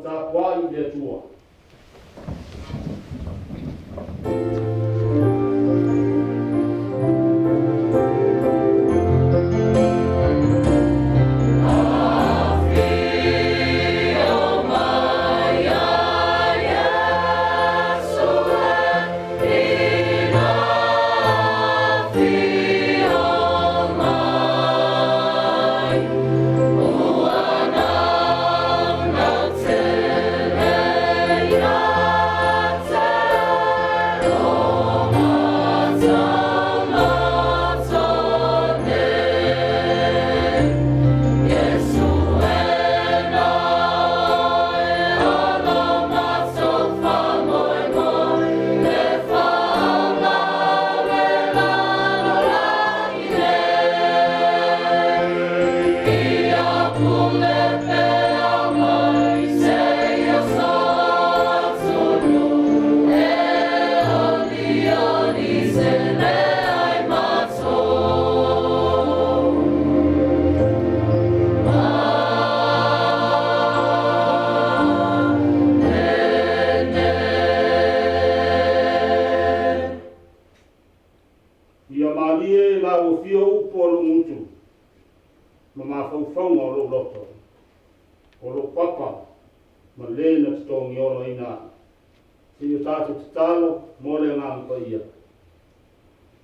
tapuai i le Atua. Ia malie lau afio upu o lou gutu ma mafaufauga o lou loto, o lou papa ma le na totogiolaina ai. Seia tatou tatalo mo le Agaga Paia.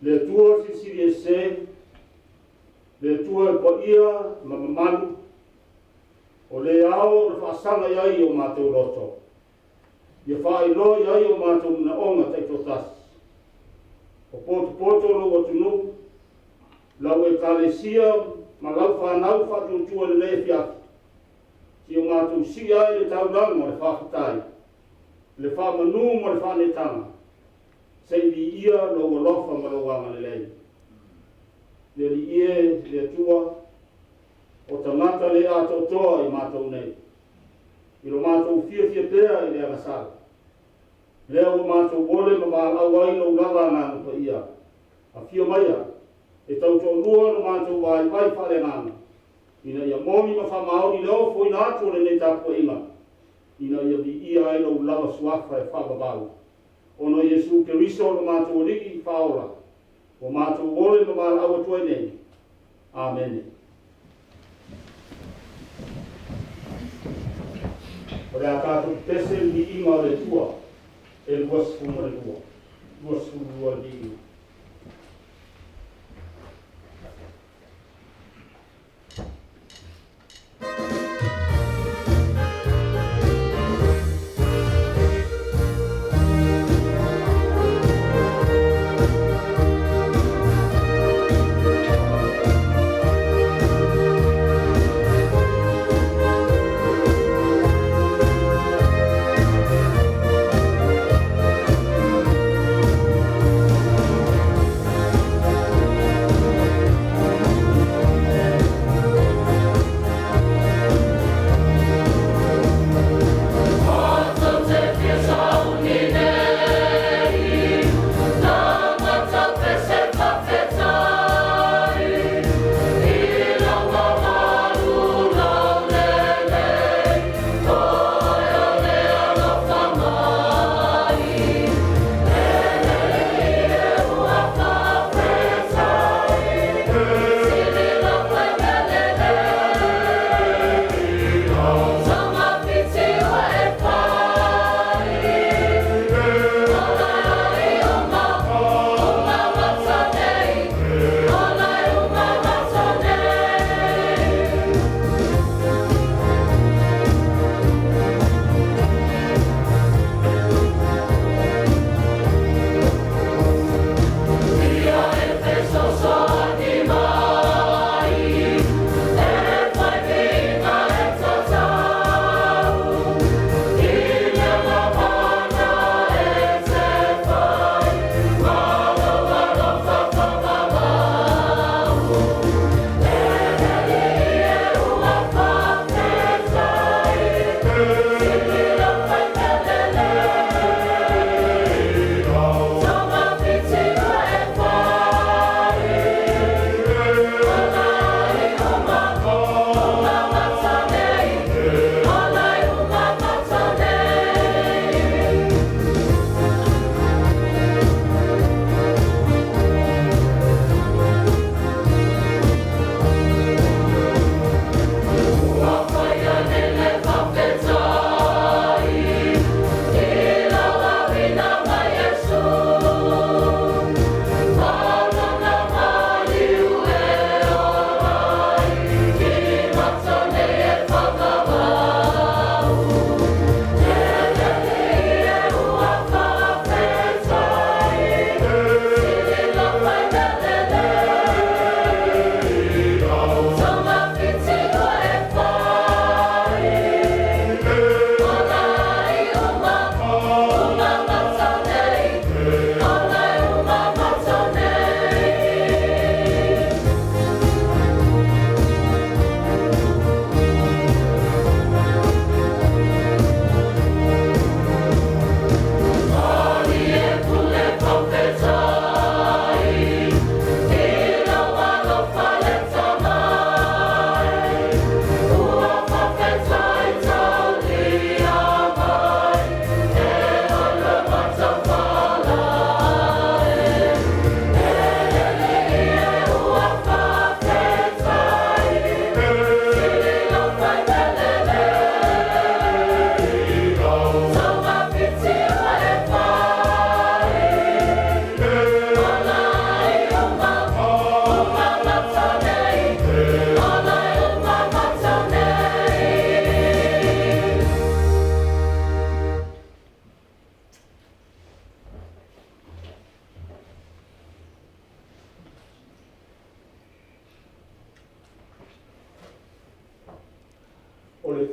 Le Atua silisili ese, le Atua e paia ma mamalu, o le ao na faasaga i ai o matou loto, ia faailoa i ai o matou manaoga taitoatasi. O potopoto lou atunuu, lau Ekalesia ma lau fanau faatuatua i lenei afiafi, si o matou sii ai le taulaga o le faafetai, le faamanu ma le faaneetaga, se i viia lou alofa ma lou agalelei. Le Alii e, le Atua, o tagata le atoatoa i matou nei, i lo matou fiafia pea i le agasala, lea ua matou ole ma valaau ai lou lava Agaga Paia. Afio maia, e tautoalua lo matou vaivai faaleagaga, ina ia moni ma faamaoni le ofoina atu o lenei tapuaiga, ina ia viia ai lou lava suafa e faavavau. Ona o Iesu Keriso lo matou Alii faaola, ua matou ole ma valaau atu ai nei. Amene. O le a tatou pese le viiga o le Atua e 22. 22 le viiga.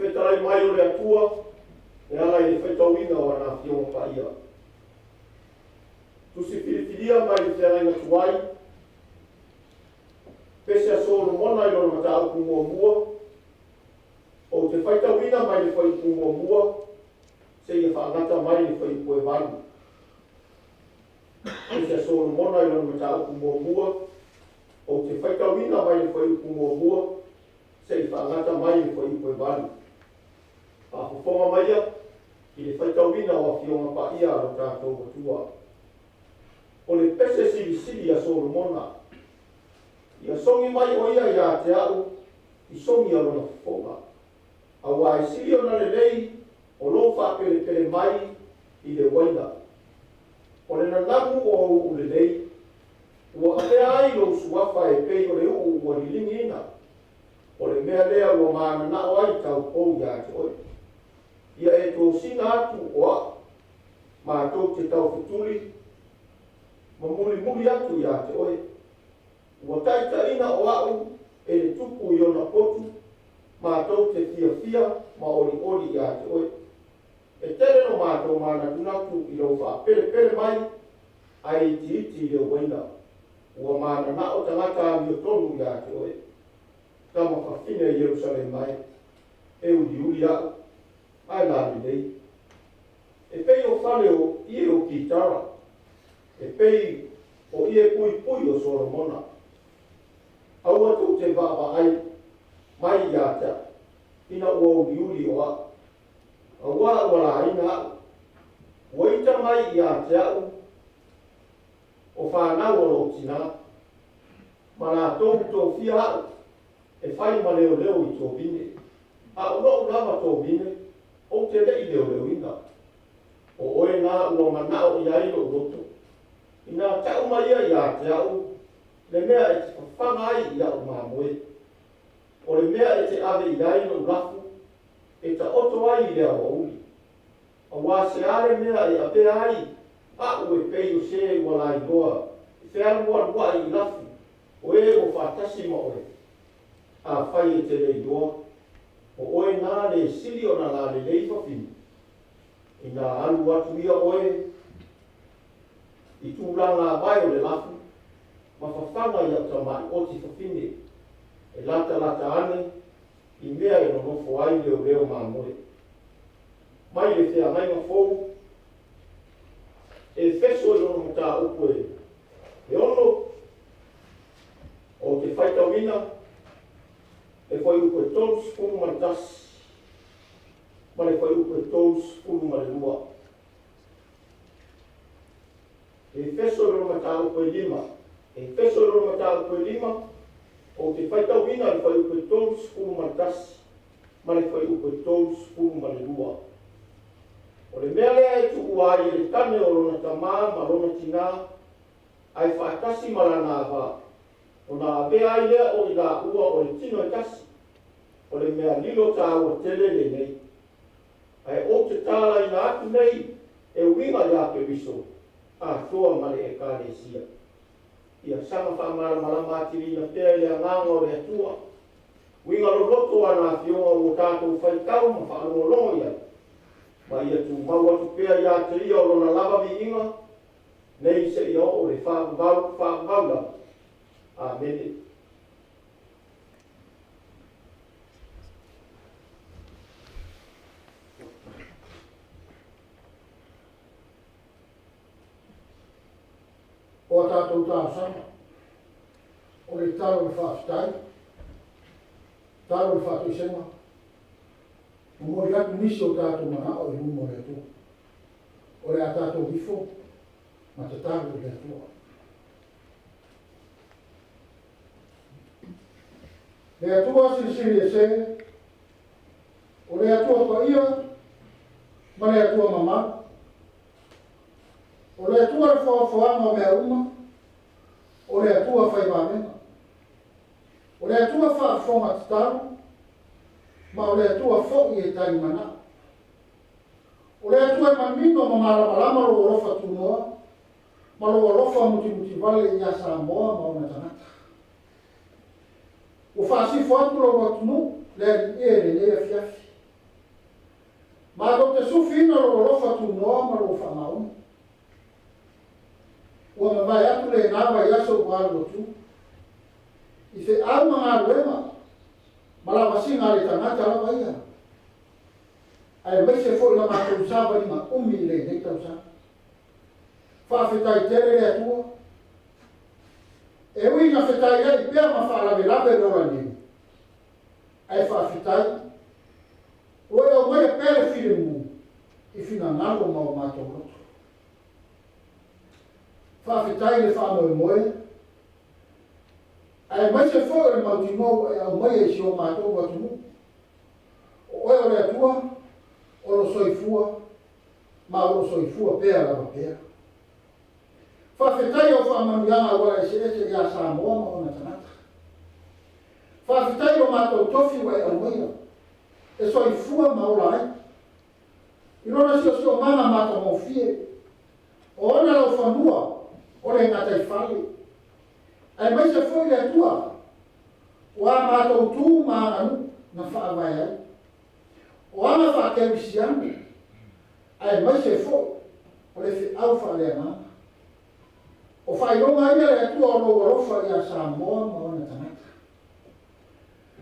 Fetalai mai o le Atua e ala i le faitauina o ana Afioga Paia. Tusi filifilia mai le feagaiga tuai, Pese a Solomona i lona mataupu muamua, ou te faitauina mai le fuaiupu muamua seia faagata mai le fuaiupu e 8. Pese a Solomona i lona mataupu muamua, ou te faitauina mai le fuaiupu muamua seia faagata mai le fuaiupu e 8. Faafofoga maia i le faitauina o Afioga Paia a lo tatou Atua. O le pese silisili a Solomona, ia sogi mai o ia ia te au i sogi a lona fofoga, auā e sili ona lelei o lou faapelepele mai i le uaina. O le nanamu o ou u'u lelei, ua avea ai lou suafa e pei o le u'u ua liligiina, o le mea lea ua mananao ai taupou iā te oe. Ia e tosina atu o a'u, matou te taufetuli ma mulimuli atu iā te oe. Ua taitaiina o a'u e le tupu i ona potu, matou te fiafia ma olioli iā te oe. E tele lo matou manatunatu i lou faapelepele mai ae itiiti i le uaina. Ua mananao tagata amiotonu iā te oe. Tama fafine a Ierusalema e, e uliuli a'u ae lalelei. E pei o fale o ie o Kitara, e pei o ie puipui o Solomona. Aua tou te vaavaai mai iā te a'u, ina ua uliuli o a'u, auā ua laina a'u. Ua ita mai iā te a'u o fanau o lou tinā, ma latou tofia a'u e fai ma leoleo i tovine, a o lo'u lava tovine ou te le'i leoleoina. O oe na ua mana'o i ai lo'u loto, inā ta'u mai ia iā te a'u le mea e te fafaga ai i a'u mamoe, o le mea e te ave i ai lo'u lafu e taoto ai i le aoauli. Auā se a le mea e avea ai a'u e pei o se ua lailoa e fealualua'i i lafu o e ua faatasi ma oe? Afai e te le iloa, o oe na le sili ona lalelei fafine, inā alu atu ia oe i tulaga avae o le lafu ma fafaga i au tama'i oti fafine e latalata ane i mea e nonofo ai leoleo mamoe. Mai le feagaiga fou, Efeso i lona mataupu e 6, ou te faitauina le fuaiupu e 31 ma le fuaiupu e 32. Efeso i lona mataupu e 5. Efeso i lona mataupu e 5, ou te faitauina le fuaiupu e 31 ma le fuaiupu e 32. O le mea lea e tuua ai e le tane o lona tamā ma lona tinā, ae faatasi ma lana ava, ona avea ai lea o i laua o le tino e tasi, o le mea lilo tāua tele lenei. Ae ou te talaina atu nei e uiga iā Keriso atoa ma le Ekalesia. Ia saga faamalamalama atiliina pea i le Agaga o le Atua uiga loloto o ana Afioga ua tatou faitau ma faalogologo i ai, ma ia tumau atu pea iā te ia o lona lava viiga nei seia oo le faavavau faavavau lava. Amene. O a tatou talosaga, o le talo o le faafetai, talo o le faatoesega, momoli atu nisi o tatou manao i luma o le Atua. O le a tatou ifo ma tatalo i le Atua. Le Atua silisili ese, o le Atua paia ma le Atua mamalu. O le Atua le foafoaga o mea uma, o le Atua fai vavega. O le Atua faafofoga tatalo, ma o le Atua fo'i e tali manao. O le Atua e manino ma malamalama lou alofa tunoa, ma lou alofa mutimutivale iā Samoa ma ona tagata. Ua faasifo atu lou atunuu le Alii e i lenei afiafi. Matou te sufiina lou alofa tunoa ma lou faamaoni. Ua mavae atu lenā vaiaso ua alu atu i feau ma galuega ma lavasiga a le tagata lava ia, aemaise foi la matou savaliga umi i lenei tausaga. Faafetai tele le Atua, e ui ina fetaiai pea ma faalavelave le ola nei, ae faafetai ua e aumaia pea le filemu i finagalo ma o matou loto. Faafetai i le faamoemoe, aemaise foi o le mautinoa ua e aumaia i si o matou atunuu. O oe o le Atua, o lo soifua, ma o lo soifua pea lava pea. Faafetai au faamanuiaga auala eseese ia Samoa ma ona tagata. Faafetai lo matou tofi ua e aumaia, e soifua ma ola ai. I lona siosiomaga matagofie, o ona laufanua o le gataifale, aemaise foi le Atua, o a matou tu ma aganuu na faavae ai, o aga faakerisiano, aemaise foi o le feau faaleagaga. O faailoga ia le Atua o lou alofa ia Samoa ma ona tagata.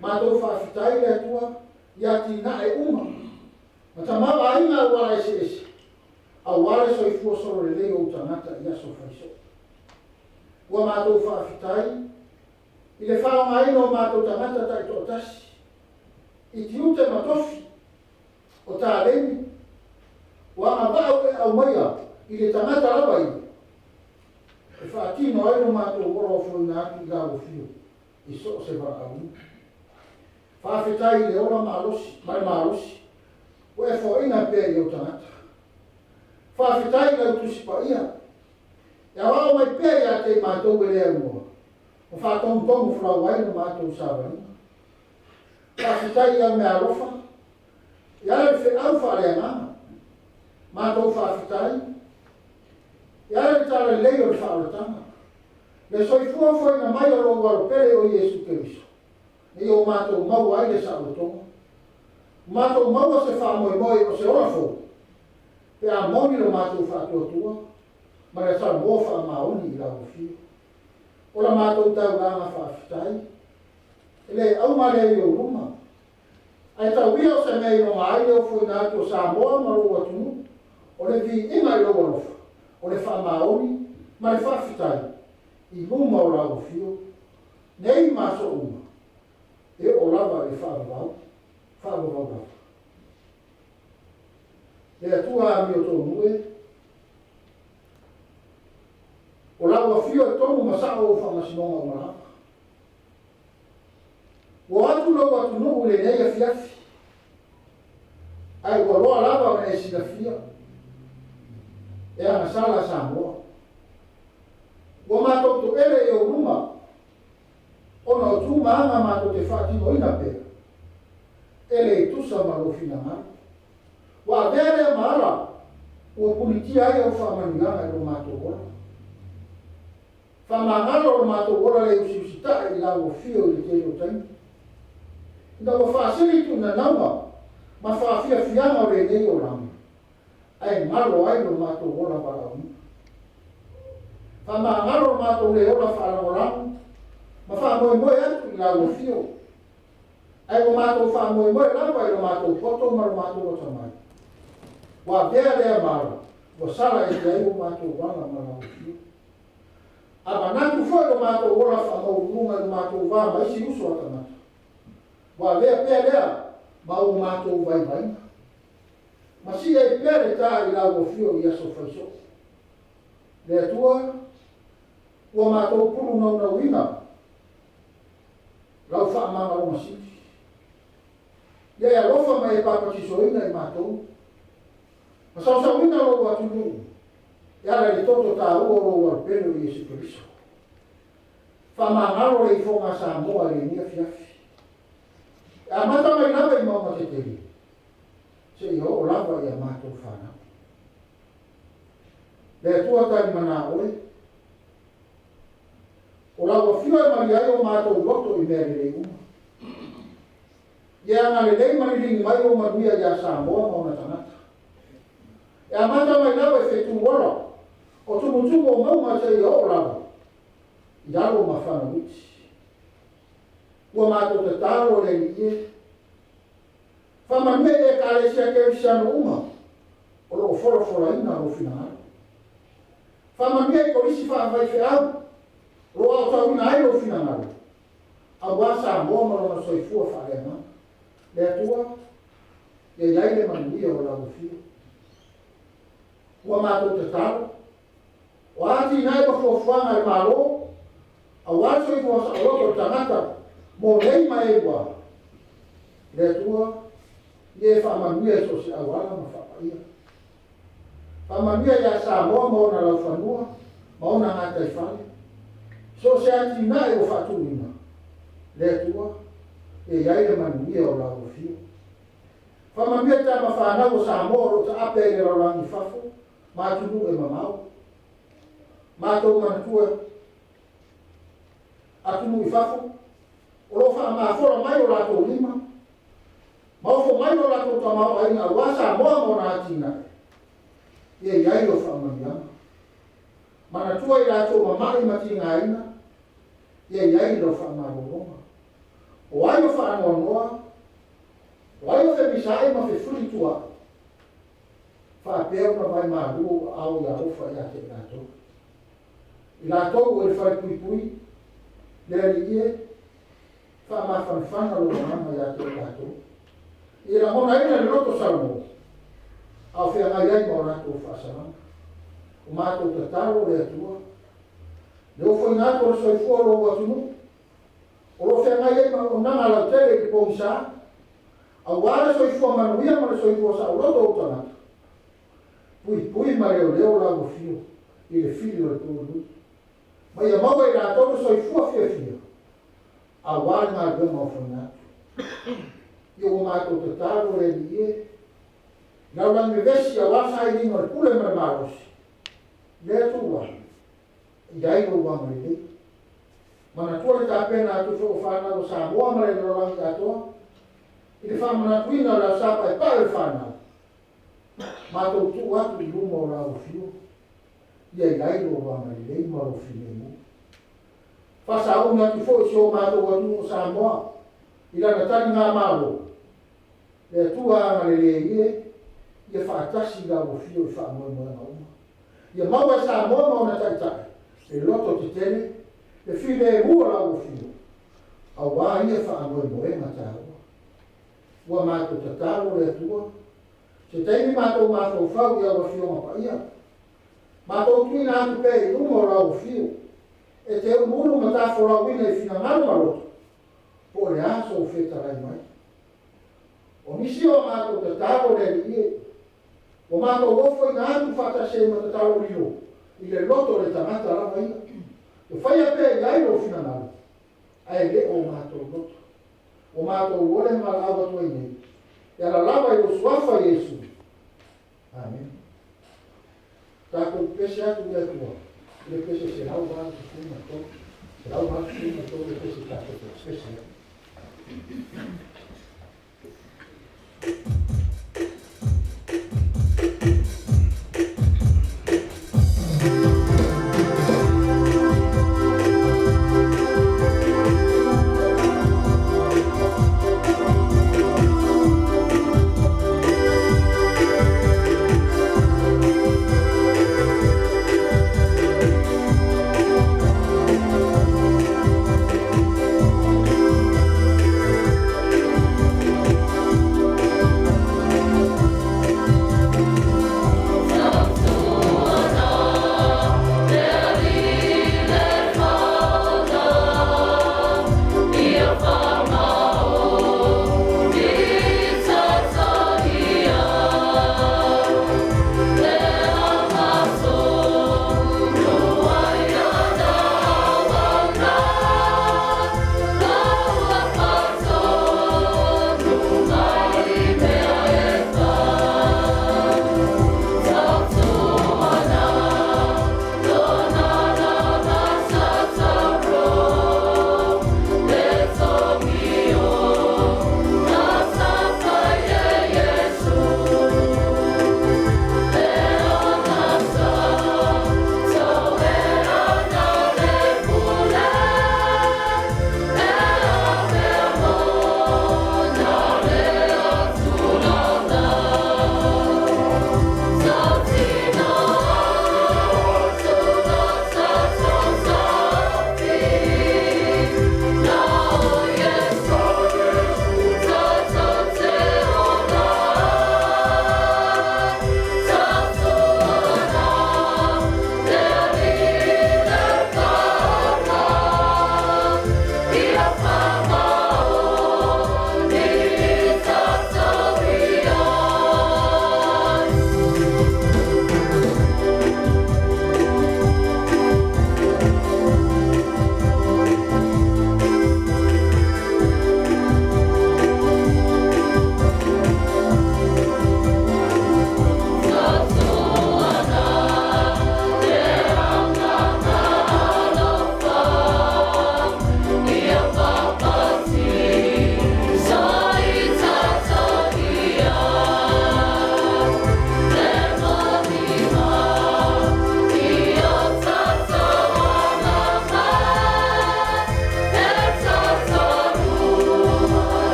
Matou faafetai le Atua ia atinae uma, ma tamaoaiga auala eseese, aua le soifua sololelei o ou tagata i aso faisoo. Ua matou faafetai i le faaaogaina o matou tagata taitoatasi, i tiute ma tofi, o taleni, o agavaa ua e aumaia i le tagata lava ia, e faatino ai lo matou ola ofoina atu i lau afio i so o se valaauina. Faafetai i le ola malosi ma le malosi ua e foaina pea i ou tagata. Faafetai i lau Tusi Paia, e aoao mai pea ia te i matou e le aunoa, ma faatonutonufolau ai lo matou savaliga. Faafetai i au meaalofa, e ala i le feau faaleagaga. Matou faafetai, e ala i le talalelei o le faaolataga, le soifua foaina mai o lou Alo pele o Iesu Keriso, ina ia o matou maua ai le saolotoga. Matou maua se faamoemoe o se ola fou, pe a moni lo matou faatuatua, ma le talanoa faamaoni i lau afio. O la matou taulaga faafetai, e le auga lea i ou luma, ae tauia o se mea e iloga ai le ofoina atu o Samoa ma lou atunuu, o le viiga i lou alofa, o le faamaoni ma le faafetai i luma o lau afio, nei ma aso uma, e oo lava i le faavavau, faavavau lava. Le Atua amiotonu e, o lau afio e tonu ma sao ou faamasinoga uma lava. Ua atu lou atunuu i lenei afiafi, ae ua loa lava ona e silafia, e agasala Samoa. Ua matou toele i ou luma, ona o tu ma aga matou te faatinoina pea, e le tusa ma lou finagalo. Ua avea lea ma ala, ua punitia ai au faamanuiaga i lo matou ola. Faamagalo lo matou ola le usiusita'i i lau afio i le tele o taimi. Ina ua faasili tuunanauga ma faafiafiaga o lenei olaga, ae galo ai lo matou ola valaauina. Faamagalo lo matou le ola faalagolago ma faamoemoe atu i lau afio, ae ua matou faamoemoe lava i lo matou poto ma lo matou atamai. Ua avea lea ma ala, ua sala ese ai o matou ala ma lau afio. A manatu foi lo matou ola faamaualuluga i lo matou va ma isi uso a tagata, ua avea pea lea ma o matou vaivaiga. Ma sii ai pea le tā i lau afio i aso faisoo. Le Atua, ua matou pulu naunauina lau faamagaloga sili. Ia e alofa ma e papatisoina i matou, ma sausauina lou atunuu, e ala i le toto taua o lou Alo pele o Iesu Keriso. Faamagalo le ifoga a Samoa i lenei afiafi. E amata mai lava i mauga tetele, seia oo lava ia matou fanau. Le Atua talimana oe, o lau afio e malie ai o matou loto i mea lelei uma. Ia agalelei ma liligi mai ou manuia iā Samoa ma ona tagata. E amata mai lava i fetu ola o tumutumu o mauga seia oo lava i lalo ma fanauiti. Ua matou tatalo le Alii e. Faamanuia i Ekalesia Kerisiano uma o loo folafolaina lou finagalo. Faamanuia i kolisi faafaifeau o loo aotauina ai lou finagalo auā Samoa ma lona soifua faaleagaga. Le Atua, ia i ai le manuia o lau afio. Ua matou tatalo, o a atinae ma fuafuaga a le Malo auā le soifua saoloto o le tagata mo nei ma e lua. Le Atua, ia e faamanuia i so o se auala ma faapaia. Faamanuia iā Samoa ma ona laufanua ma ona gataifale. So o se atinae ua faatuina. Le Atua, ia i ai le manuia o lau afio. Faamanuia tama fanau o Samoa o loo taape ai i le lalolagi i fafo ma atunuu e mamao. Matou manatua atunuu i fafo o loo faamafola mai o latou lima ma ofo mai lo latou tamaoaiga auā Samoa ma ona atinae. Ia i ai lau faamanuiaga. Manatua i latou mama'i ma tigaina, ia i ai lau faamalologa. O ai o faanoanoa, o ai o femisaai ma fefulituaai, faapea ona vaimalu ou aao i alofa ia te i latou. I latou ua i le falepuipui, le Alii e, faamafanafana lou agaga ia te i latou. Ia lagonaina le loto salamo, a o feagai ai ma o latou faasalaga. O matou tatalo le Atua, le ofoina atu o le soifua o lou atunuu, o loo feagai ai ma auaunaga lautele i le pogisa, auā le soifua manuia ma le soifua saoloto o ou tagata. Puipui ma leoleo lau afio i le fili o le puului. Ma ia maua e i latou le soifua fiafia, auā le galuega ofoina atu. Ia ua matou tatalo le Alii e, lalolagi vevesi auā le sailiga o le pule ma le malosi. Le Atua, i ai lou agalelei. Manatua le tapena atu foi o fanau o Samoa ma le lalolagi atoa i le faamanatuina o le Aso Sa Paepae o le fanau. Matou tuu atu i luma o lau afio, ia i ai lou agalelei ma lou filemu. Faasauni atu foi si o matou atunuu o Samoa i lana taligamalo. Le Atua agalelei e, ia faatasi lau afio i faamoemoega uma. Ia maua e Samoa ma ona taitai le loto tetele, le filemu o lau afio, auā ia faamoemoega taua. Ua matou tatalo le Atua, se taimi matou mafaufau i au afioga paia, matou tuuina atu pea i luma o lau afio, e te uluulu ma tafolauina i finagalo ma loto, po o le a sou fetalai mai. O nisi o matou tatalo le Alii e, ua matou ofoina atu faatasi ai ma tatalo lilo i le loto o le tagata lava ia. E faia pea i ai lou finagalo, ae le o matou loto. O matou ole ma valaau atu ai nei, e ala lava i lou suafa Iesu. Amene. Tatou pese atu i le Atua i le pese 183, 183 le pese tatou te pese ai.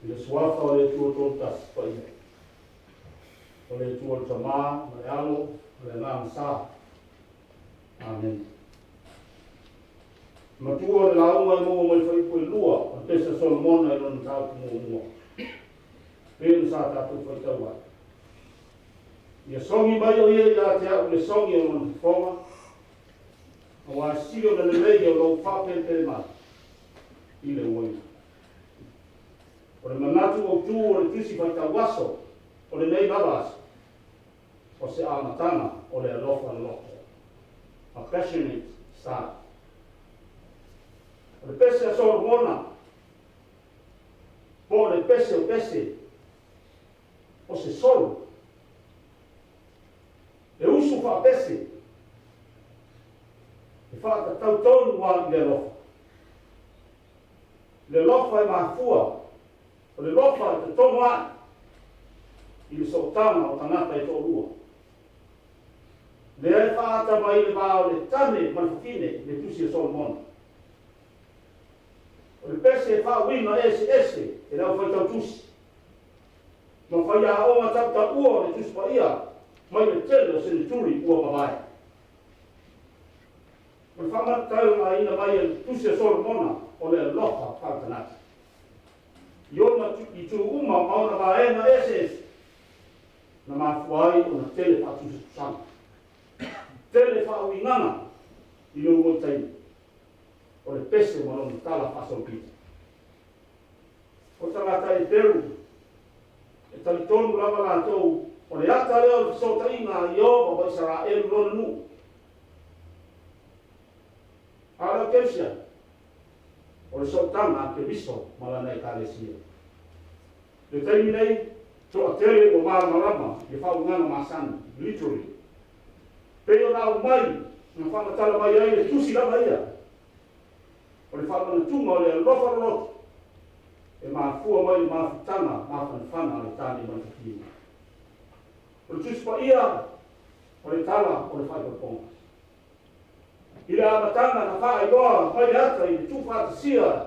I le suafa o le Atua Tolutasi Paia, o le Atua o le Tamā ma le Alo ma le Agaga Sa. Amene. Matua o le lauga e maua mai le fuaiupu e 2 o le pese a Solomona i lona mataupu muamua, pei ona sa tatou faitau ai. Ia sogi mai o ia ia te a'u le sogi o lona fofoga, auā e sili ona lelei o lou faapelepele mai i le uaina. O le manatu autū o le Tusi Faitau Aso o lenei lava aso, o se amataga o le alofa loloto, a passionate start. O le pese a Solomona, po o le pese o pese, o se solo, e usu faapese, e faatatau tonu lava i le alofa. Le alofa e mafua, o le alofa e totogo ae i le sootaga o tagata e toalua. Lea e faaata mai le va o le tane ma le fafine le Tusi a Solomona. O le pese e faauiga eseese e le aufaitau tusi, ma faiaoga tautaua o le Tusi Paia mai le tele o seneturi ua mavae. O le faamatalaina mai e le Tusi a Solomona o le alofa faale-tagata i ona itu uma ma ona vaega eseese, na mafua ai ona tele faatusatusaga, tele faauigaga i lou vaitaimi o le pese ma lona tala faasolopito. O tagata Eperu e talitonu lava latou o le ata lea o le fesootaiga a Ieova ma Isaraelu lona nuu. A o le aukerisiano, o le sootaga a Keriso ma lana Ekalesia. I le taimi nei, toatele ua malamalama i le faauigaga masani, literally, pei ona aumai na faamatala mai ai le Tusi lava ia, o le faamanatuga o le alofa loloto e mafua mai le mafutaga mafanafana a le tane ma le fafine. O le Tusi Paia o le tala o le faaipoipoga. I le amataga na faailoa mai le ata i le tuufaatasia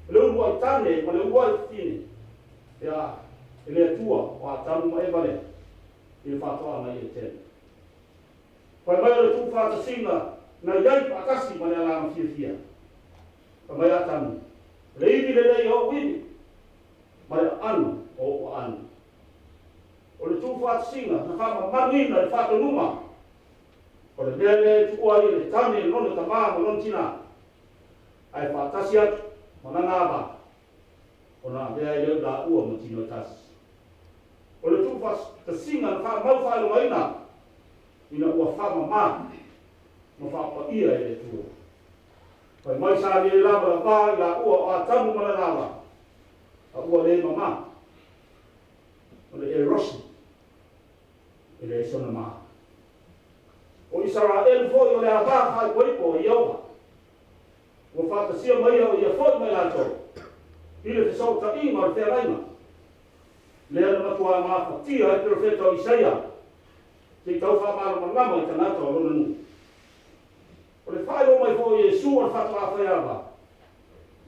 e le uluai tane ma le uluai fafine, ia, e le Atua o Atamu ma Eva lea i le faatoaga i Etene. Fai mai o le tuufaatasiga na i ai faatasi ma le agaga fiafia. Fai mai Atamu, O le ivi lenei o ou ivi, ma le aano o ou aano. O le tuufaatasiga na faamamaluina i le faatonuga, o le mea lea e tuua ai e le tane lona tamā ma lona tinā, ae faatasi atu ma lana ava, ona avea ai lea o laua ma tino e tasi. O le tuufaatasiga na faamau faailogaina ina ua faamamā ma faapaia e le Atua. Fai mai sa le lava la va i laua o Atamu ma lana ava, a ua le mamā. O le erosi e leai sona mā. O Isaraelu foi o le ava faaipoipo e Ieova. Ua faatasia mai o ia foi mai latou i le fesootaiga o le feagaiga. Lea na matuā gafatia ai perofeta o Isaia se i tau faamalamalama i tagata o lona nuu. O le faailoa mai foi o Iesu o le faatoa faiava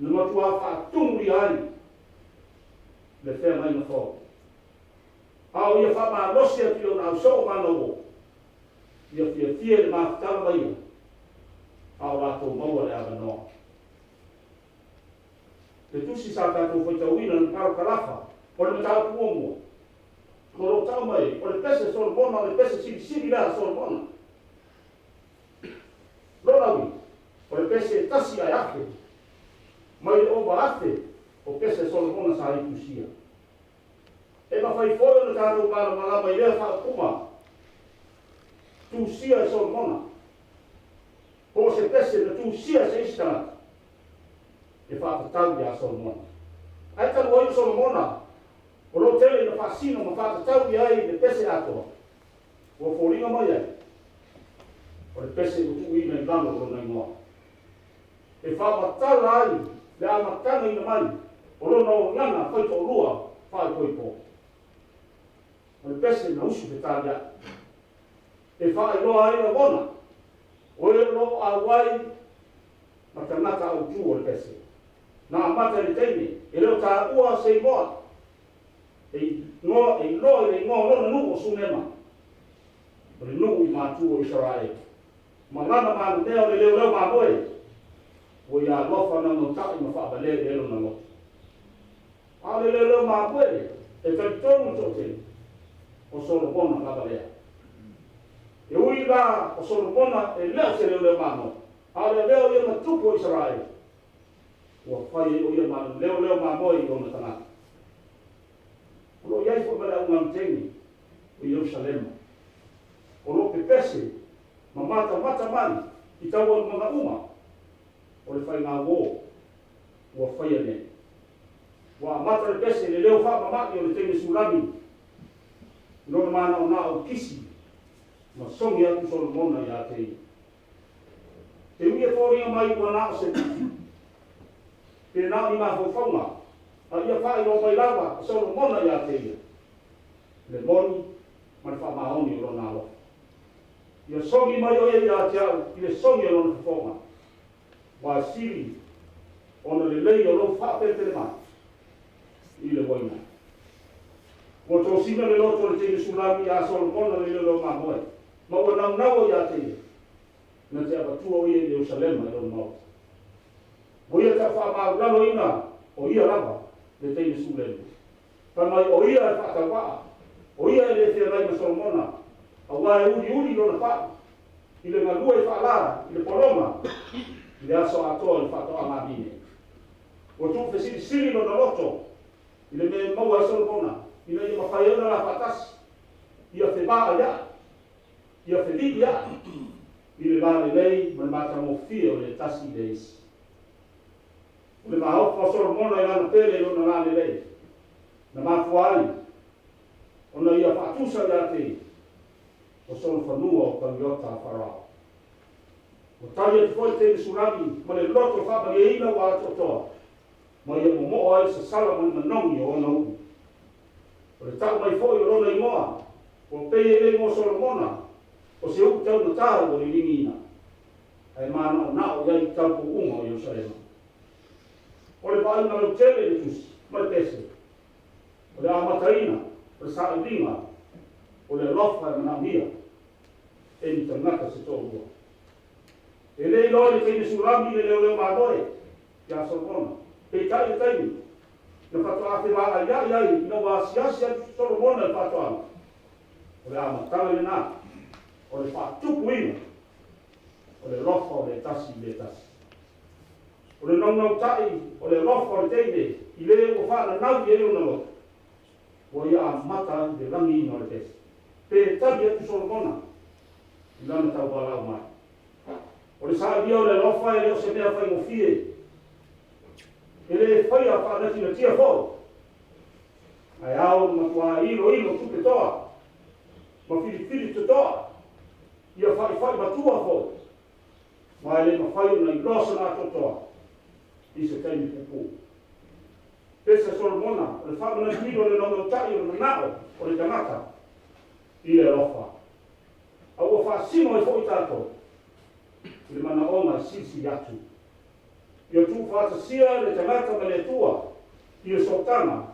na matuā faatumulia ai le feagaiga fou. A o ia faamalosi atu i ona ausoo ma ana uo, ia fiafia i le mafutaga ma ia, a o latou maua le avanoa. Le tusi sa tatou faitauina le parakalafa o le mataupu muamua, o lo o tau mai ai, o le pese Solomona, o le pese silisili lea a Solomona. Lona uiga, o le pese e tasi ae afe, mai le ova afe o pese Solomona sa i tusia. E mafai foi ona tatou malamalama i lea faaupuga tusia e Solomona, po o se pese na tusia e se isi tagata e faatatau iā Solomona. Ae talu ai o Solomona o lo o tele ina faasino ma faatatau i ai le pese atoa, ua foliga mai ai o le pese ua tuuina i lalo o lona igoa, e faamatala ai le amatagaina mai o lona olaga faitoalua faaipoipo. O le pese na usu fetaliai, e faailoa ai lagona o e o lo o auai ma tagata autu o le pese. Na amata i le taimi e le o taua se igoa. E igoa e iloa i le igoa o lona nuu o Sunema, o le nuu i matua o Isaraele. Ma lana manumea o le leoleo mamoe, ua ia alofa naunauta'i ma faavalea i ai lona loto. A o le leoleo mamoe e talitonu le toatele, o Solomona lava lea. E ui la o Solomona e le o se leoleo mamoe, a o le avea o ia ma tupu o Isaraele, ua fai ai o ia ma leoleo mamoe i ona tagata. O loo i ai foi ma le augauteni o Ierusalema, o loo pepese ma matamata mai i taualumaga uma o le faigauō ua faia nei. Ua amata le pese i le leo faamama'i o le teine Sulami i lona manaonao kisi ma sogi atu Solomona iā te ia. Te ui e foliga mai ua na o se pufi, pe na o ni mafaufauga, a ia faailoa mai lava e Solomona iā te ia le moni ma le faamaoni o lona alofa. Ia sogi mai o ia iā te au i le sogi o lona fofoga, ua e sili ona lelei o lou faapelepele mai i le uaina. Ua tosina le loto o le teine Sulami iā Solomona le leoleo mamoe, ma ua naunau iā te ia, na te avatua o ia i Ierusalema i lona maota. Ua ia taufaamaulaloina o ia lava le teine Sulemi. Fai mai o ia e faatauvaa, o ia e le feagai ma Solomona, auā e uliuli lona paʻu i le galue faalā i le pologa i le aso atoa i le faatoaga a vine. Ua tuufesilisili lona loto i le mea e maua ai Solomona ina ia mafai ai ona la faatasi, ia fevaaiaʻi, ia feviiaʻi i le lalelei ma le matagofie o le tasi i le isi. O le maofa o Solomona i lana pele i lona lalelei, na mafua ai ona ia faatusa iā te ia o sona fanua o tauiota a Farao. Ua tali atu foi le teine Sulami ma le loto faamalieina ua atoatoa, ma ia momoo ai le sasala ma le manogi o ona upu. O le tau mai foi o lona igoa, ua pei e le igoa Solomona, o se upu taugatā ua liligiina, ae manaonao i ai i taupouuga o Ierusalema. O le vaaiga lautele i le tusi ma le pese, o le amataina o le sailiga o le alofa e manaomia e ni tagata se toalua. E le iloa i le teine Sulami le leoleo mamoe iā Solomona, peitai le taimi na faatoa fevaaiaʻi ai ina ua asiasi atu Solomona i le faatoaga, o le amataga lenā o le faatupuina o le alofa o le tasi i le tasi. O le naunautaʻi o le alofa o le teine i le ua faananau i ai lona loto, ua ia amata ai le lagiina o le pese. Pe tali atu Solomona i lana tauvalaau mai. O le sailia o le alofa e le o se mea faigofie, e lē faia faanatinatia foʻi, ae ao ona matuā iloilo tupe toa ma filifili totoa, ia faʻifaʻi matua foʻi, ma e lē mafai ona iloa sona atoatoa i se taimi puupuu. Pese a Solomona, o le faamanatuina o le naunautaʻi o le manao o le tagata i le alofa, a ua faasino ai foʻi tatou i le manaoga e silisili atu. Ia tuufaatasia le tagata ma le Atua i le sootaga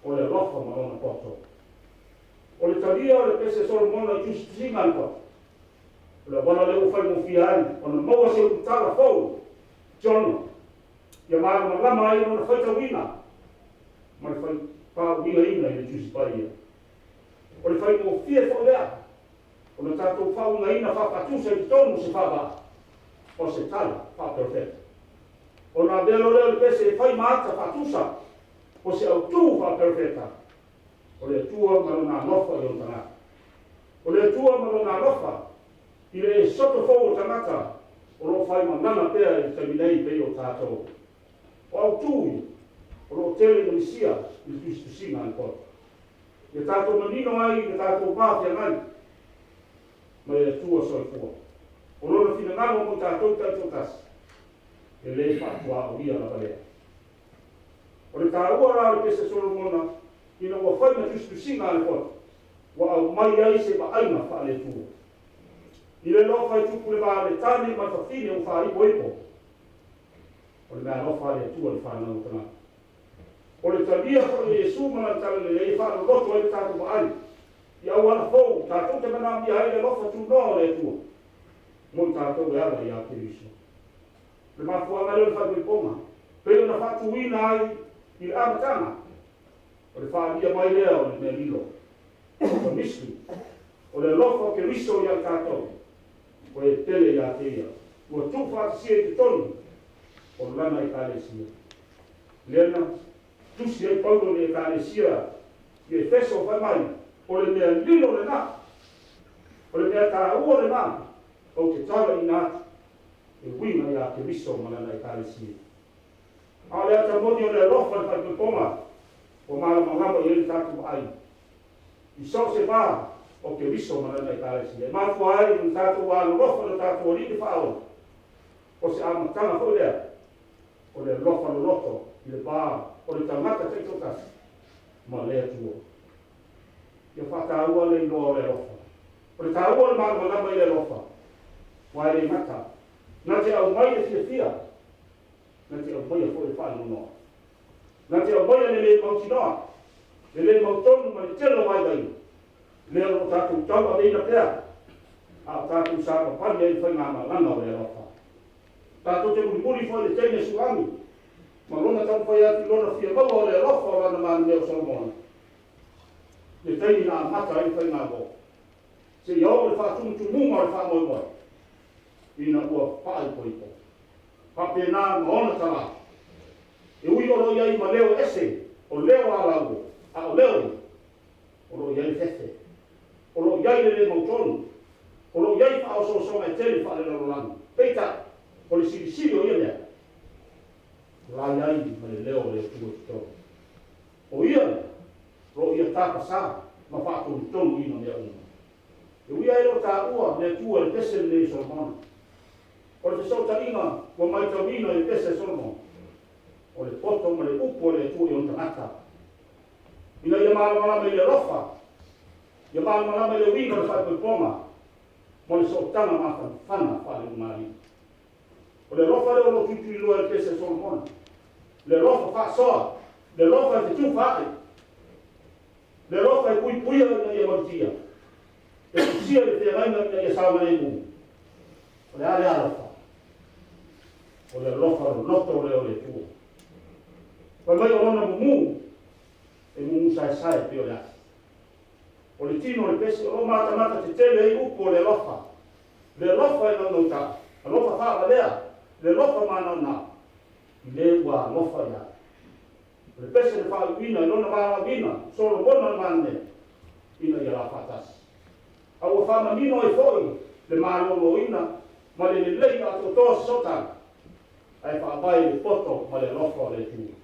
o le alofa ma lona poto. O le talia o le pese a Solomona i tusitusiga a le poto, o le auala lea ua faigofie ai ona maua se utala fou Jono, ia malamalama ai lona faitauina ma le faauigaina i le Tusi Paia. O le faigofie foi lea ona tatou faauigaina faafaatusa i totonu o se faavaa o se tala faaperofeta. Ona avea loa lea o le pese e fai ma ata faatusa o se autū faaperofeta o le Atua ma lona alofa i ona tagata. O le Atua ma lona alofa i le soto fou o tagata o loo faimalala pea i le taimi nei pei o tatou. O autū ia o loo tele ina misia i le tusitusiga a le poto, ia tatou manino ai i le tatou va feagai ma le Atua soifua. O lona finagalo mo tatou taitoatasi e lē faatuaoia lava lea. O le taua la o le pese Solomona ina ua fai ma tusitusiga a le poto, ua aumai ai se vaaiga faaleatua i le alofa e tupu le va o le tane ma le fafine ua faaipoipo. O le meaalofa a le Atua i le fanau o tagata. O le talia fo'i o Iesu ma lana talalelei e faaloloto ai le tatou vaai i auala fou tatou te manaomia ai le alofa tunoa o le Atua mo i tatou e ala iā Keriso. O le mafuaaga lea o le faaipoipoga pei ona faatuina ai i le amataga o le faaalia mai lea o le mea lilo, the mystery o le alofa o Keriso iā tatou ua e pele iā te ia ua tuufaatasia i totonu o lana Ekalesia lea na tusi ai Paulo i le Ekalesia i Efeso fai mai o le mea lilo lenā, o le mea taua lenā ou te talaiina atu e uiga iā Keriso ma lana Ekalesia. A o le ata moni o le alofa le faaipoipoga ua malamalama i ai le tatou vaai i so o se va o Keriso ma lana Ekalesia e mafua ai ona tatou alolofa lo tatou Alii le Faaola. O se amataga foi lea o le alofa loloto i le va o le tagata taitoatasi ma le Atua. Ia faataua le iloa o le alofa. O le taua o le malamalama i le alofa, aua e le gata na te aumai le fiafia, na te aumaia foi le faanoanoa, na te aumaia le lē mautinoa, le lē mautonu ma le tele o vaivaiga lea o loo tatou tauaveina pea a o tatou sapapali ai le faigamalaga o le alofa. Tatou te mulimuli foi le teine Sulami ma lona taumafai atu i lona fia maua o le alofa o lana manumea o Solomona, le taimi na amata ai le faigavō seia oo le faatumutumuga o le faamoemoe ina ua faaipoipo faapena ma ona talā e ui o loo i ai ma leo ese o leo alauo a o leo ia o loo i ai le fefe, o loo i ai le lē mautonu, o loo i ai faaosoosoga e tele faalelalolagi. Peitai o le silisili o ia mea o la i ai ma le leo o le Atua i totonu o ia lea o loo ia tapasā ma faatonutonuina mea uma. E ui ai loo taua le Atua i le pese lenei o Solomona. O le fesootaiga ua maitauina i le pese a Solomona o le poto ma le upu o le Atua i ona tagata ina ia malamalama i le alofa, ia malamalama i le uiga o le faaipoipoga ma le sootaga mafanafana faaleulugalii. O le alofa lea o loo tuituiloa i le pese a Solomona, le alofa faasoa, le alofa e fetufaai, le alofa e puipuia ina ia malutia, e tusia i le feagaiga ina ia saogalemu. O le a le alofa? O le alofa loloto lea o le Atua. Fai mai o lona mumu e mumu saesae pei o le afi. O le tino o le pese o loo matamata tetele ai upu o le alofa, le alofa e naunautaa, alofa faavalea, le alofa manaonao i le ua alofa iā. O le pese na faaiuina i lona valaauina Solomona le manumea ina ia la faatasi a ua faamanino ai foi le malōlōina ma le lelei atoatoa o se sootaga ae faavae i le poto ma le alofa o le Atua.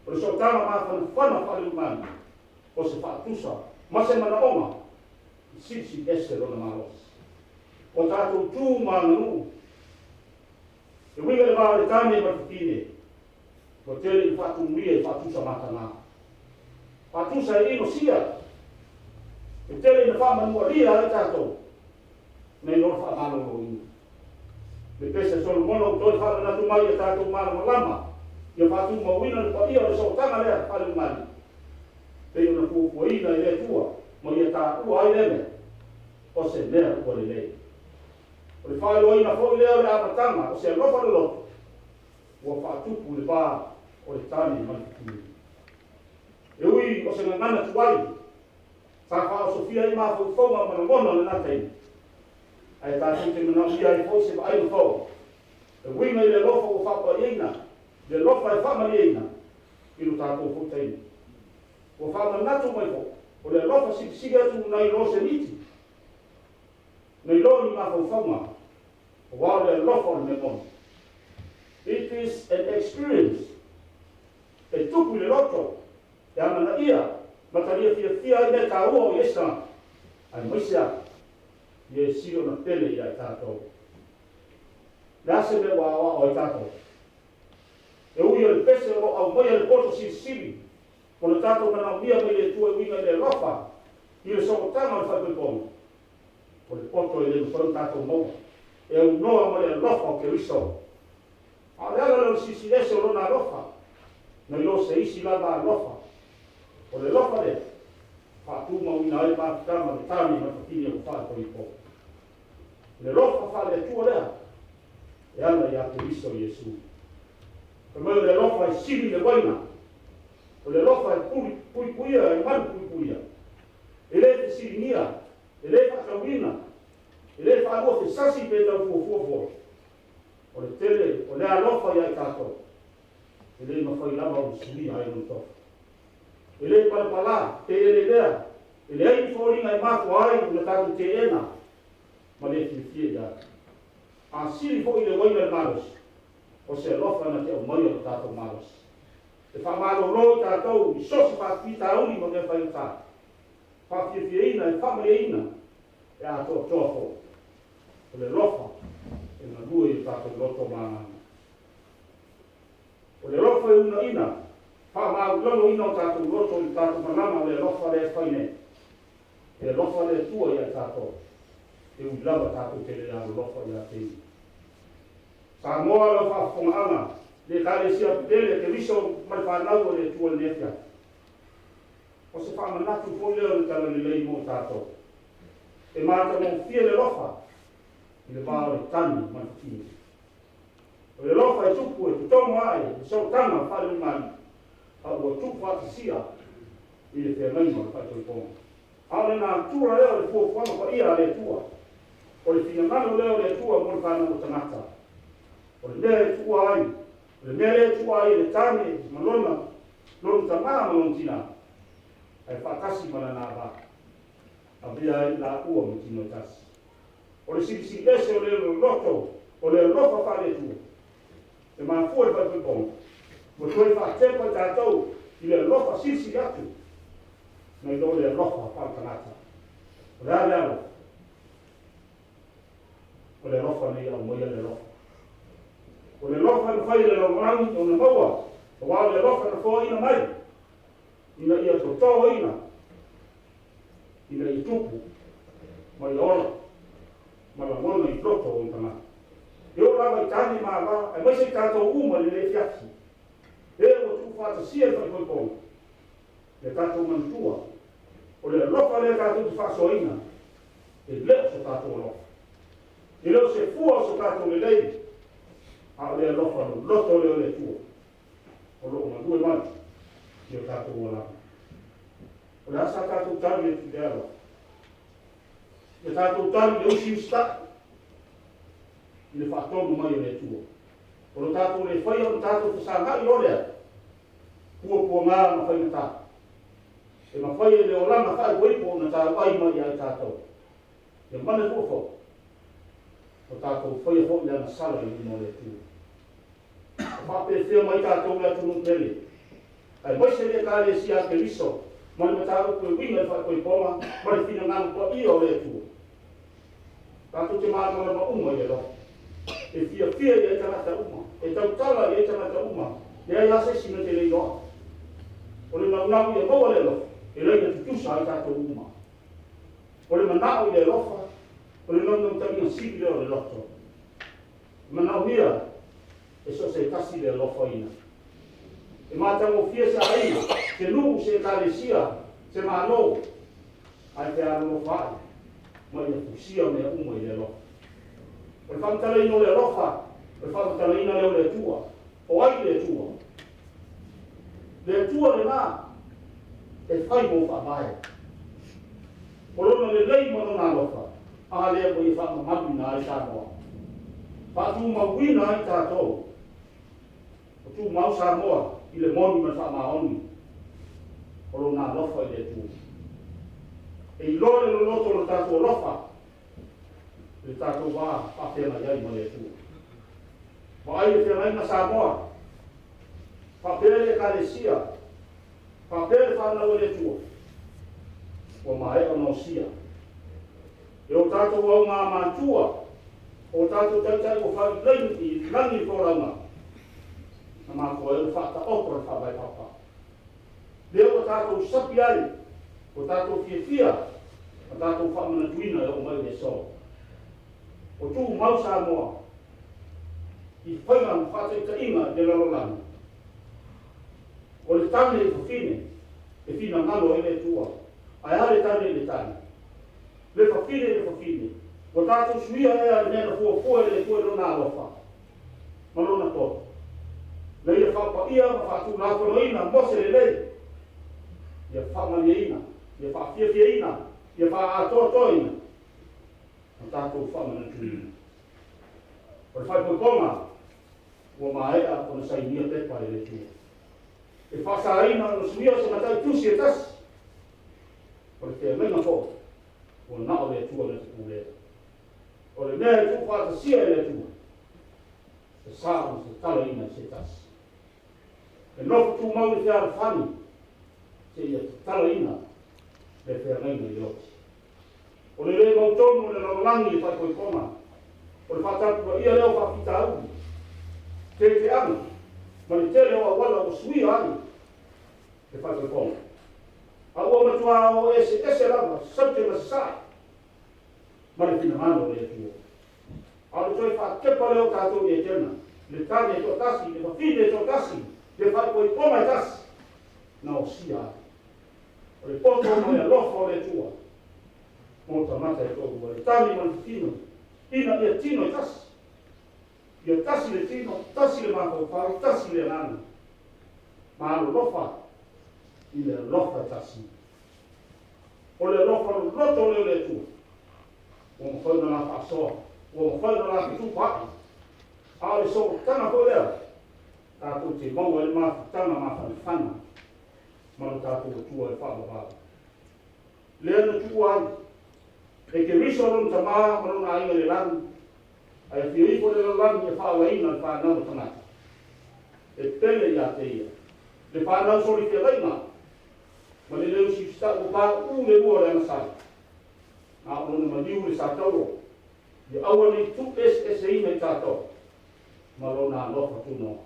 O le sootaga mafanafana faaleulugani o se faatusa ma se manaoga e silisili ese lona malosi. O tatou tu ma aganuu e uiga i le va o le tane ma le fafine ua tele ina faatumulia i faatusa matagā, faatusa e inosia, e tele ina faamanualia ai tatou nai lo le faamalōlōina. Le pese a Solomona ua toe faamanatu mai ia tatou malamalama ia faatumauina le paia o le sootaga lea faaleulugalii pei ona fuafuaina e le Atua ma ia taua ai lea mea o se mea ua lelei. O le faailoaina foi lea o le amataga o se alofa loloto ua faatupu i le va o le tane ma le fafine. E ui o se gagana tuai sa faaosofia ai mafaufauga ma lagona o lenā taimi, ae tatou te manaomia ai foi se vaaiga fou e uiga i le alofa ua faapaiaina, le alofa e faamalieina i lo tatou foi taimi. Ua faamanatu mai foi o le alofa silisili atu nai lo se miti, nai lo ni mafaufauga, aua o le alofa o le mea moni. It is an experience e tupu i le loto e amanaia ma talia fiafia ai mea taua o i ai se tagata, aemaise a ia e sili ona pele iā i tatou. Le a se mea ua aoao ai tatou? E ui o le pese o loo aumaia le poto silisili o le tatou manaomia mai le Atua e uiga i le alofa i le sootaga o le faaipoipoga, o le poto e le mafai ona tatou maua e aunoa ma le alofa o Keriso. A o le ala lea o le silisili ese o lona alofa. Nai lo se isi lava alofa. O le alofa lea, faatumauina ai mafutaga le tane ma le fafine ua faaipoipo. O le alofa faale-Atua lea, e ala ia Keriso Iesu. Fai mai o le alofa e sili le uaina, o le alofa e puipuia, e malu puipuia. E le fesiligia, e le faatauina, e le faalua fesasi pe tau fuafua foi. O le tele o le alofa ia i tatou, e le mafai lava ona suia ai lona tofa. E le palapala, pe elelea, e leai ni foliga e mafua ai ona tatou teena ma le fiafia i ai. A sili foi le uaina le malosi, o se alofa na te aumaia lo tatou malosi. E faamalolo i tatou i so o se faafitauli ma mea faigata, faafiafiaina, e faamalieina, e atoatoa foi. O le alofa e galue i o tatou loto ma agaga. O le alofa e uunaina, faamaulaloina o tatou loto i le tatou malaga o le alofa lea e fai nei. E alofa le Atua ia i tatou, e ui lava tatou te le alolofa ia te ia. Samoa lau faafofogaaga, le Ekalesia pele Keriso ma le fanau a le Atua i lenei afiafi. O se faamanatu foi lea o le talalelei mo tatou. E matagofie le alofa i le va o le tane ma le fafine. O le alofa e tupu e totogo ae i sootaga faaleulugalii, a ua tuufaatasia i le feagaiga o le faaipoipoga. A o le natura lea o le fuafuaga paia a le Atua. O le finagalo lea o le Atua mo le fanau o tagata. O le mea e tuua ai, o le mea lea e tuua ai e le tane ma lona, lona tamā ma lona tinā, ae faatasi ma lana ava, avea ai laua ma tino e tasi. O le silisili ese o le loloto o le alofa faale-Atua, e mafua i le faaipoipoga, ua toe faatepa i tatou i le alofa silisili atu nai lo le alofa faaletagata. O le a le alofa? O le alofa nei aumaia le alofa. O le alofa e mafai e le lalolagi ona maua, aua o le alofa na foaiina mai, ina ia totoina, ina ia tupu, ma ia ola, ma lagona i loto o ona tagata. E oo lava i tane ma ava, aemaise i tatou uma i lenei afiafi, e ua tuufaatasia le faaipoipoga, ia tatou manatua, o le alofa lea tatou te faasoaina, e le o so tatou alofa. E le o se fua o so tatou lelei, a o le alofa loloto lea o le Atua, o lo o galue mai i o tatou olaga. O le a sa tatou tali atu i lea alofa? Ia tatou tali i le usiusitai i le faatonu mai o le Atua. O lo tatou le faia ona tatou fesagai loa lea, puapuaga ma faigata, e mafai e le olaga faaipoipo ona tauai mai ia i tatou. Ia manatua foi, ua tatou faia foi le agasala i luma o le Atua. Ua faapefea mai tatou le atunuu pele, aemaise le Ekalesia a Keriso ma le mataupu e uiga i le faaipoipoga ma le finagalo paia o le Atua. Tatou te malamalama uma i le alofa. E fiafia i ai tagata uma, e tautala i ai tagata uma, leai lava se isi na te le iloa. O le naunau ia maua le alofa, e laina tutusa ai tatou uma. O le manao i le alofa, o le naunautaiga sili lea o le loto. E manaomia e so o se tasi le alofaina. E matagofie se aiga, se nuu, se ekalesia, se Malo, ae fealolofa ai ma ia fusia mea uma i le alofa. O le faamatalaina o le alofa, o le faamatalaina lea o le Atua. O ai le Atua? Le Atua lena e fai mou faavae. O lona lelei ma lona alofa, a lea ua ia faamamaluina ai Samoa. Faatumauina ai tatou. O tumau Samoa i le moni ma le faamaoni o lona alofa i le Atua. E iloa le loloto o lo tatou alofa i le tatou va faafeagai ai ma le Atua. Vaai le feagaiga Samoa, faapea le Ekalesia, faapea le fanau a le Atua, ua maea ona osia e o tatou augamatua, o tatou taitai ua fai i lagi le folauga, na mafua ai ona faataoto le faavae papa. Lea ua tatou sapi ai, ua tatou fiafia ma tatou faamanatuina e oo mai i le aso. O tumau Samoa i faiga ma faataitaiga i le lalolagi. O le tane i fafine e finagalo ai le Atua. Ae a le tane i le tane? Le fafine i le fafine. Ua tatou suia ea le mea na fuafua e le Atua i Lona alofa ma Lona toto, na Ia faapaia ma faatulafonoina mo se lelei, ia faamalieina, ia faafiafiaina, ia faaatoatoaina ma tatou faamanatuina. O le faaipoipoga ua maea ona sainia pepa e le Atua. E faasaina ona suia se matai tusi e tasi. O le feagaiga foi ua na o le Atua na te pulea. O le mea e tuufaatasia e le Atua, e sa ona tatalaina e se tasi. E nofo tumau i le fealofani seia tatalaina le feagaiga i le oti. O le le mautonu o le lalolagi i le faaipoipoga, o le faatapula'ia lea o faafitauli, tete'aga ma le tele o auala ua suia ai le faaipoipoga. A ua matuā o eseese lava saute ma sasae ma le finagalo o le Atua. A o le toe faatepa lea o tatou i Etena, le tane e toatasi, le fafine e toatasi, le faaipoipoga e tasi, na osia ai. O le poto ma le alofa o le Atua mo tagata e toalua, le tane ma le fafine, ina ia tino e tasi. Ia tasi le tino, tasi le mafaufau, tasi le agaga. Ma alolofa i le alofa e tasi. O le alofa loloto lea o le Atua, ua mafai ona la faasoa, ua mafai ona la fetupaai. A o le sootaga foi lea, tatou te maua ai le mafutaga mafanafana ma lo tatou Atua e faavavau. Lea na tuua ai e Keriso lona tamā ma lona aiga i le lagi, ae afio ifo i le lalolagi e faaolaina le fanau a tagata. E pele ia te ia le fanau solifeagaiga ma le le usiusitaʻu ua pauu le ua o le agasala, a o lona maliu le satauro, ia aua ne i tuueseeseina i tatou ma lona alofa tunoa,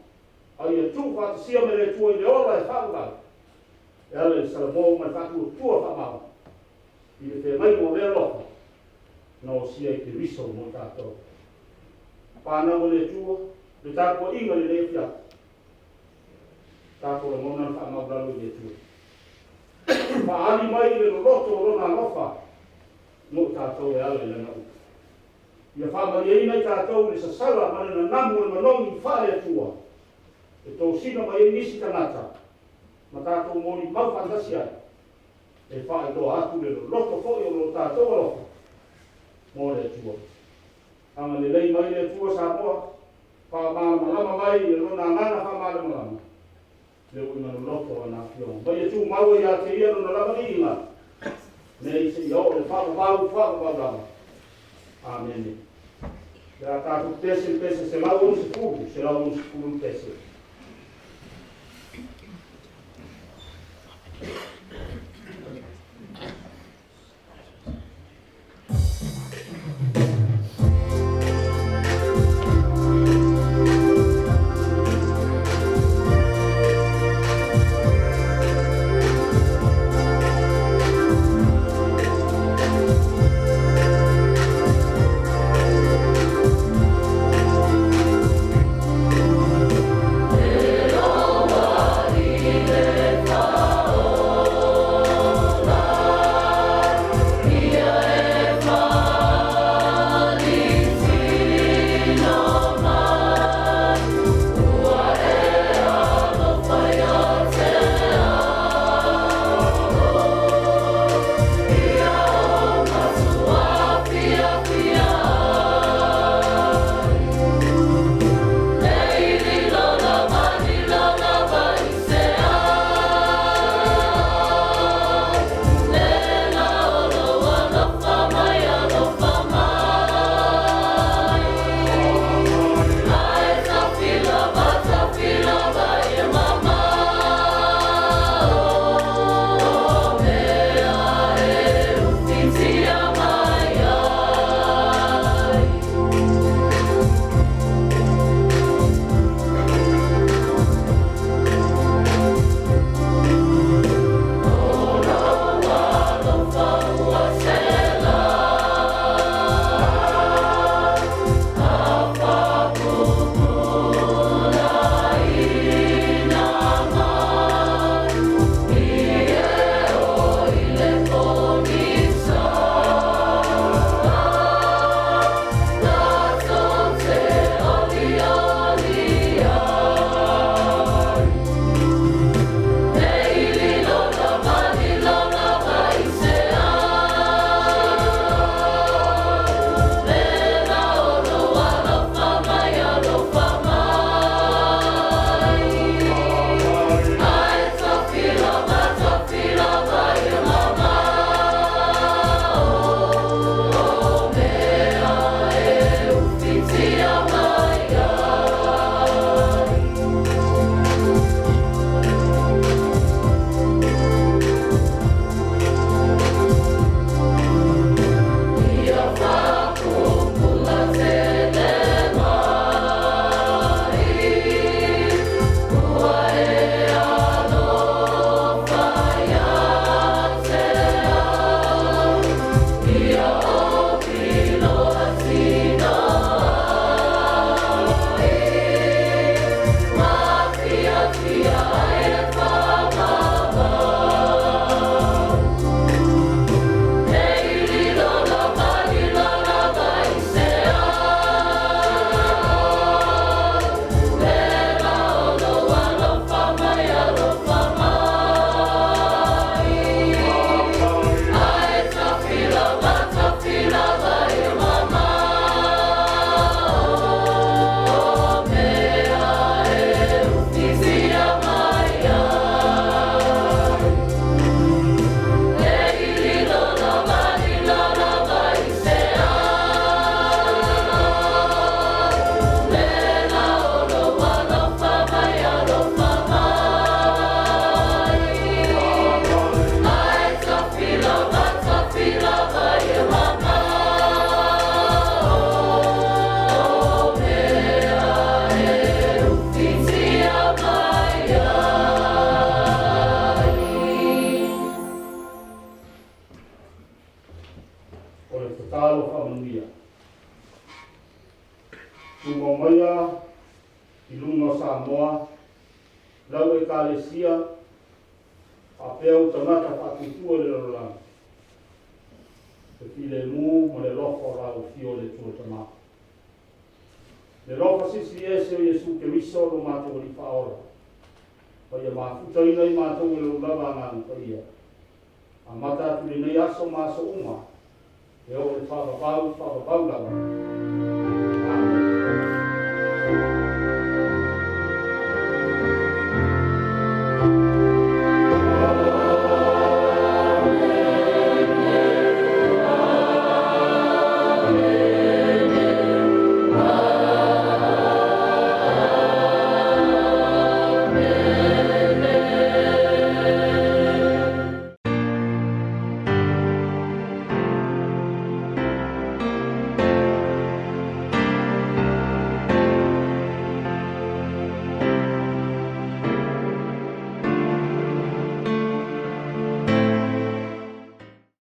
a ia tuufaatasia me le Atua i le ola e faavavau e ala i le salamo ma le faatuatua faamaoni i le feagaiga o lea alofa na osia i Keriso mo tatou. Fanau a le Atua, le tapuaʻiga i lenei afiafi, tatou lagona le faamaulalo i le Atua. Faaali mai le loloto o Lona alofa mo tatou e ala i Lana upu. Ia faamalieina i tatou i le sasala ma le nanamu o le manogi faale-Atua e tosina mai ai nisi tagata ma tatou molimau faatasi ai e faailoa atu le loloto foi o lo tatou alofa mo le Atua. Agalelei mai le Atua Samoa, faamalamalama mai e Lona Agaga faamalamalama le uiga loloto o ana afioga. Ma ia tumau ai ia te Ia Lona lava viiga, nei seia oo i le faavavau faavavau lava. Amene. Le a tatou pese le pese 160, 160 le pese. Ekalesia faapea ou tagata faatuatua i le lalolagi, le filemu ma le alofa o lau Afio le Atua Tama. Le alofa silisili ese o Iesu Keriso lo matou Alii Faaola, ma ia mafutaina i matou e lou lava Agaga Paia, amata atu i lenei aso ma aso uma, e oo i le faavavau faavavau lava.